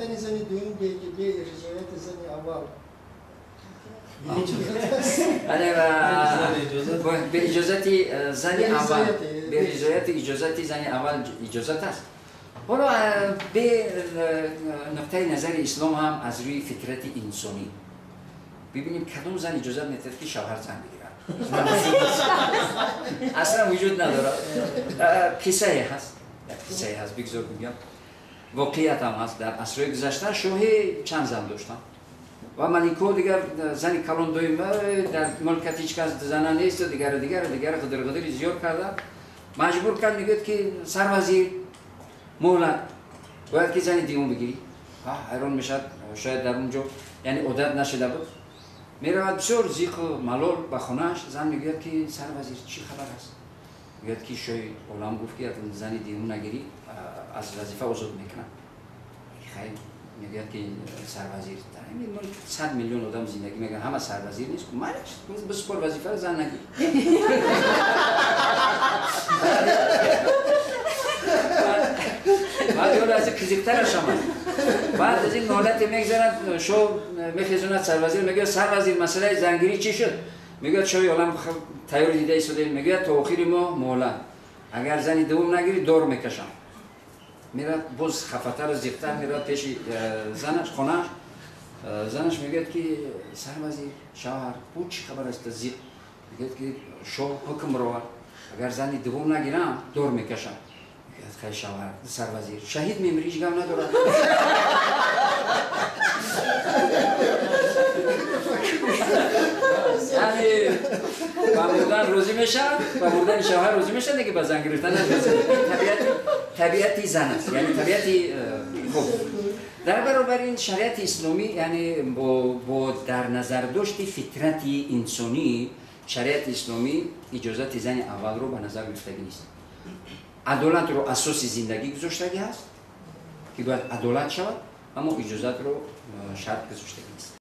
Гирифтани зани дуюм бе ризояти зани аввал. Бе иҷозати зани аввал, бе ризояти иҷозати зани аввал иҷозат аст. Ҳоло бе нуқтаи назари ислом ҳам аз рӯи фитрати инсонӣ бибинем, кадом зан иҷозат метиҳад, ки шавҳар зан бигирад? Аслан вуҷуд надорад. Қиссае ҳаст, як қиссае ҳаст, бигзор бигӯям, воқеият ҳам ҳаст. Дар асрҳои гузашта шоҳи чанд зан доштанд ва малико дигар зани калон доим дар мулкат ҳеҷ кас зана несту дигару дигару дигар ғидир-ғидири зиёд карда маҷбур кард. Мегӯяд, ки сарвазир, муҳлат, бояд ки зани дуюм бигирӣ. Ҳайрон мешавад, шояд дар он ҷо яъне одат нашида буд. Меравад бисёр зиқу малол ба хонааш. Зан мегӯяд, ки сарвазир, чӣ хабар аст? Мегӯяд, ки шоҳи олам гуфт, ки зани дуюм нагирӣ, аз вазифа озод мекунам. Хайр, мегӯяд, ки сарвазир, дар ҳамин мулк 100 миллион одам зиндагӣ мекунад, ҳама сарвазир нест. Майлаш, бисупор вазифаро, зан нагир. Баъд ё аз қизиқтараш омад. Баъд аз ин ҳолате мегзарад, шоҳ мехезонад сарвазир, мегӯяд: сарвазир, масъалаи зангирӣ чӣ шуд? Мегӯяд: шоҳи олам тайёр дида истодаем. Мегӯяд: то охири моҳ муҳлат, агар зани дуввум нагирӣ, дор мекашам. Мерад боз хафатару зиқтар, мерад пеши занаш, хонааш. Занаш мегӯяд, ки сарвазир, шавҳар, бу чӣ хабар аст, зиқ? Мегӯяд, ки шоҳ ҳукм ровард, агар зани дуввум нагирам, дор мекашам. Мегӯяд: хай, шавҳар, сарвазир, шаҳид мемирӣ, ҳеҷ гап надорад. Яъне ба мурдан розӣ мешавад, ба мурдани шавҳар розӣ мешавад, лекин ба зан гирифтан розӣ. Табиати зан аст, яъне табиати. Хуб, дар баробари ин шариати исломӣ, яъне бо дар назардошти фитрати инсонӣ, шариати исломӣ иҷозати зани аввалро ба назар гирифтагӣ нест. Адолатро асоси зиндагӣ гузоштагӣ ҳаст, ки бояд адолат шавад, аммо иҷозатро шарт гузоштагӣ нест.